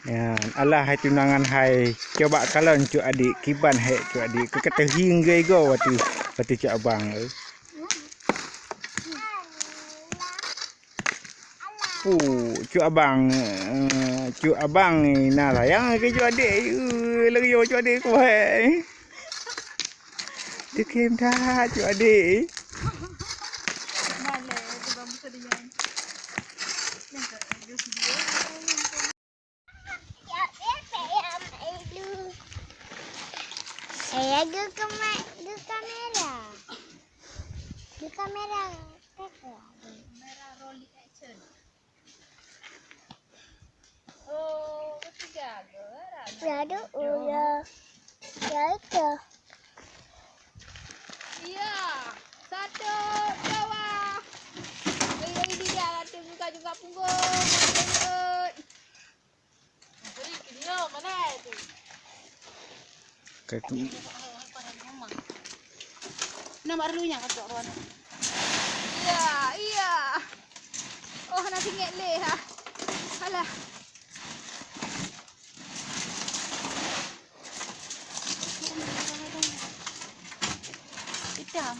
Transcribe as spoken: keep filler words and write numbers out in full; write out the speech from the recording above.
Ya, alah hai tunangan hai. Coba kalon cut adik, kiban hek cut adik. Keu kateuhieng geuigoe watèe, watèe cut abang. Puh, cut abang, eh, cut abang ni na sayang keu cut adik. Eh, lagèe cut adik kuat. Teukem that cut adik. Eh, laju ke ma-, ke kamera. Ke kamera. Kamera roll action. Oh, ketiga ke? Laju, oh ya. Ya itu. Iya. Satu, dua. Wei, wei, dia, dia, dia, juga, juga punggung. Ka tu. Nama dulunya kata orang. Iya, iya. Oh, na singit lé ha. Alah. Hitam.